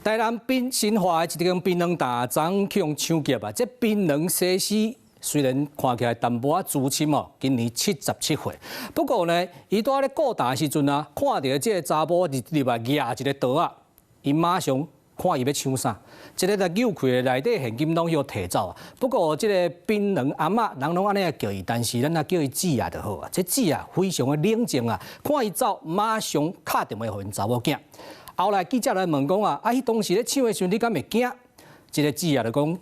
台南檳新化的一間檳榔店，昨去予搶劫啊！這檳榔西施雖然看起來淡薄仔資深哦，今年77歲，不過呢，伊拄仔咧顧店的時陣啊，看著這个查某入入來攑一个刀仔，伊馬上看伊欲搶啥，這个就扭開內底現金攏予提走啊。不過這個檳榔阿嬤，人攏按呢叫伊，但是咱若叫伊姊仔就好啊。這姊仔非常的冷靜啊，看伊走，馬上敲電話予𪜶查某囝。後來記者來問講啊，啊，彼當時咧搶的時陣，你敢會驚？這个姊仔就講，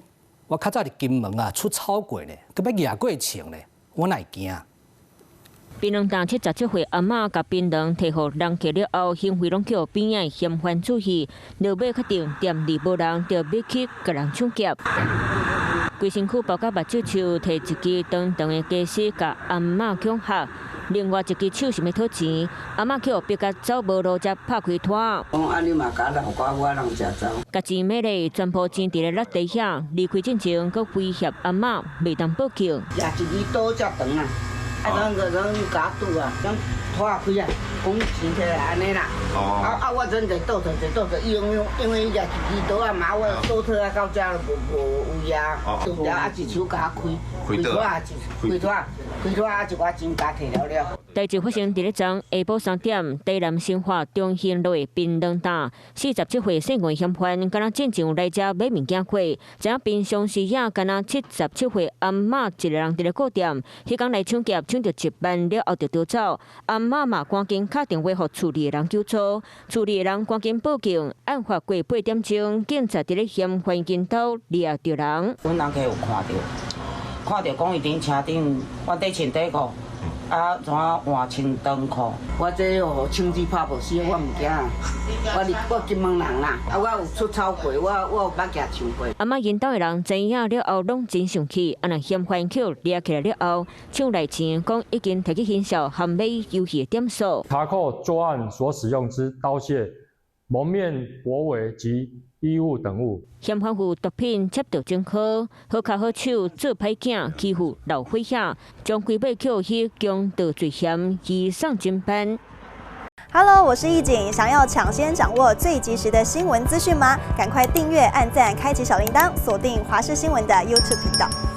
我較早佇金門啊出草過呢，閣欲掠過銃呢，我哪會驚？檳榔店77歲阿嬤共檳榔提予人客了後，行為攏予邊仔嫌犯注意，落尾確定店裡無人，就欲去共人搶劫。規身軀包甲目睭樹，提一支長長的家私，共阿嬤恐嚇。另外一支手想欲討錢，阿嬤予逼甲走無路，才拍開拖。講啊，你嘛共留寡我人食走。共錢買咧，全部錢佇咧落地遐，離開進前，閣威脅阿嬤袂當報警。攑一支刀遮長啊！啊，咱個咱共拄啊，咱拖開啊，講錢摕來按呢啦。啊啊，我陣就倒退，就倒退，因為伊攑一支刀啊嘛，我倒退啊到遮無無位啊，拄著啊一手共開，開拖啊一開拖，開拖啊一寡錢共提了了。代誌發生佇咧昨下晡3點，台南新化中興路的檳榔店，47歲姓黃嫌犯，敢若進前有來遮買物件過，知影平常時也敢若77歲阿嬤一个人佇咧顧店，彼工來搶劫，搶著1萬了後就逃走。阿嬤嘛趕緊敲電話予厝裡的人求助，厝裡的人趕緊報警。案發過8點鐘，警察佇咧嫌犯𪜶兜掠著人。阮人客有看著，看著講伊佇車頂，我底穿短褲。啊，怎啊換穿長褲？我這哦，槍支拍無死，我毋驚。我佇我金門人啦，啊，我有出草過，我有捌舉槍過。阿嬤𪜶兜的人知影了後，攏真生氣。啊，若嫌犯予掠起來了後，搶來錢，講已經提去刑校含買遊戲的點數。查扣作案所使用之刀械、蒙面脖圍及衣物等物。嫌犯有毒品緝毒前科，好跤好手做歹囝，欺負老歲仔，將規尾予彼強盜罪嫌移送偵辦。 Hello，我是易景，想要搶先掌握最及時的新聞資訊嗎？趕快訂閱、按讚、開啟小鈴鐺，鎖定華視新聞的 YouTube 頻道。